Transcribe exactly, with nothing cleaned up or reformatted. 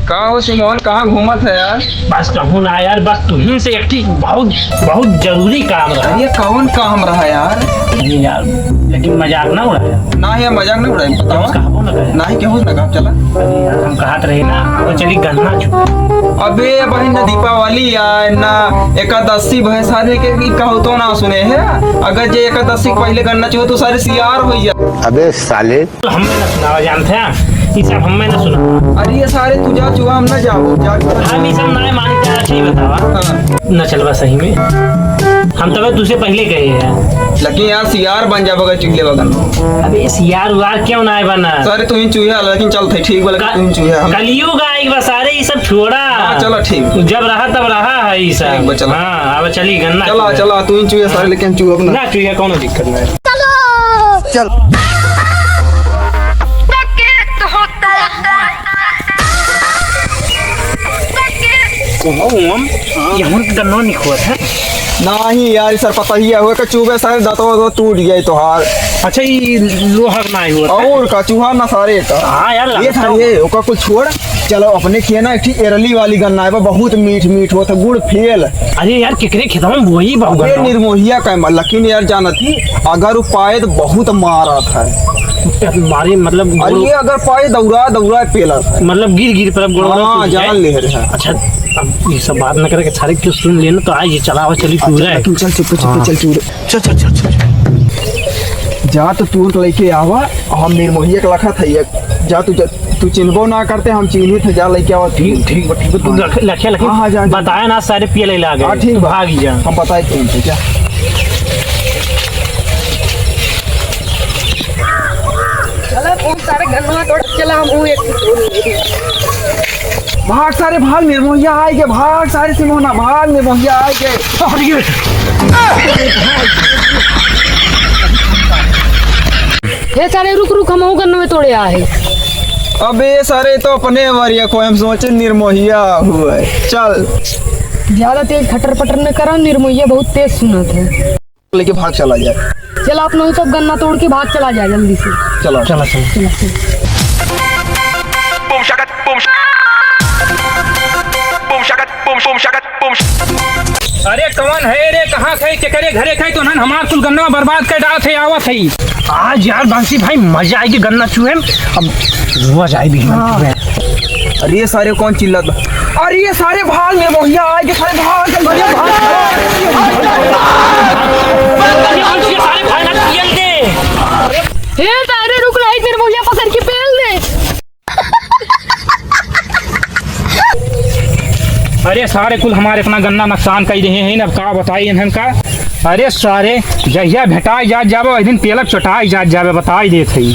का हो सिमोन, कहाँ घूमत है यार? बस कहूँ ना यार, बस तुहीं से एक ठे बहुत, बहुत जरूरी काम रहा। अरे कौन काम रहा यार? अरे यार, लेकिन मजाक ना उड़ाया। ना यार, मजाक ना उड़ाई, बतावा। कहबो ना करे। ना ही केहू ना कहा, चला। अरे यार, हम कहत रहे ना, वो चली गन्ना चू। अबे बहिन, ना दीपावली आए, ना एकादशी भय, सारे के ई कहूँ तो ना सुने है। अगर जे एकादशी के पहले गन्ना चूहो तो सारे सियार हो जा। अबे साले। हमें ना सुनावा जानते हैं, ये सब हमें ना सुनावा। अरे ये सारे तू जा चूहा, हम ना जाबो, जा चूहा। हम ये सब ना मानते हैं, अच्छा ही बतावा। हाँ। ना चलबा सही में। हम तब तुझसे पहले गए हैं। लेकिन यार सियार बन जाबो अगर चूहे बगन। अबे सियार उयार क्यों ना बना? सारे तू ही चूहे, लेकिन चल थे, ठीक बा, लेकिन का-, तू ही चूहे, हम कलयुग आएगा सारे, ये सब छोड़ा। हाँ, चलो ठीक। जब रहा तब रहा है ये सब। ठीक बा, चलो। हाँ, अब चली गन्ना चला, चूहे। चला, तू ही चूहे सारे, लेकिन चूहे अपना। ना चूहे, कौनो दिक्कत नहीं। चलो। चल। कहो हम, हाँ। ये हमन के गन्ना निखोर है। नाही यार, सर, पता ही है, वो के चूबे सारे दांतवा तो टूट गया तोहार। अच्छा, ये लोहा का नाही होता। और का चूहा ना सारे का। हाँ यार, ये लगता था होगा। ये, ओका कुछ छोड़। चलो, अपने खेत ना एक ठी एरली वाली गन्ना है, वो बहुत मीठ मीठ होता, गुड़ फेल। अरे यार, केकरे खेतवा में बोई बा अबे गन्ना। निर्मोहिया का है, लेकिन यार जानत ही, अगर वो पाए तो बहुत मारत है। मारे मतलब अरे गोड़ ये अगर पाए दौड़ा दौड़ा पेलत है। मतलब गिर गिर पर अब गोड़ हाँ, टूट जाए। जान ले रहे हैं। अच्छा, अब ये सब बात न करे कि सारे क्यों सुन लेना, तो आज ये चलावा चली अच्छा, पूरा है। लेकिन चल चुप, चुप, हाँ। चल चुप। चल, चल, चल, चल, चल। जा तो तू लेके आवा, हम निर्मोहिया के लखा था ये। जा तू, जा, तू चिन्हबो ना करते, हम चिन्हित है, जा लेके आवा। ठीक, ठीक बा, ठीक बा, तू हाँ। रख, रखे, लेकिन हाँ, हाँ, जा, जा। बताया ना, सारे पिए ले ला गए। हाँ, ठीक बा। भाग ही जा। हम बताए तुमसे, जा। चला, तुम सारे गन्नवा तोड़, चला, हम वो एक भाग सारे, भाग, निर्मोहिया आए के, भाग सारे सिमोना, भाग, निर्मोहिया आए के। अरे! हे सारे, रुक, रुक, हम वो गन्नवे तोड़े आए। अबे सारे, तो अपने वरिया को हम सोचे निर्मोहिया हुआ है। चल। ज्यादा तेज खटर पटर न करो, निर्मोहिया बहुत तेज सुनत है। लेके भाग चला जाए। चल, आप लोग सब गन्ना तोड़ के भाग चला जाए जल्दी से। चलो। चलो, चलो। चलो, चलो। अरे कौन है रे, कहाँ थे, केकरे घरे थे, तो उन्हन हमार कुल गन्ना बर्बाद कर डालत है, आवत है। आज यार बंसी भाई मजा आएगी गन्ना चूहे में, अब मजा आएगी गन्ना चूहे में। अरे ये सारे कौन चिल्लात बा? अरे ये सारे भाग निर्मोहिया आए के सारे भाग, जल्दी भाग। अरे ये सारे भाग ना पियल दे। हे सारे रुक रहा है, निर्मोहिया पकड़ के पेल दे। अरे सारे कुल हमारे इतना गन्ना नुकसान कर रहे हैं, अब का बताई इन्हन का। अरे सारे, जहिया भेटाई जात जाबे, वही दिन पेलब चटाई जात जाबे, बताई देत हई।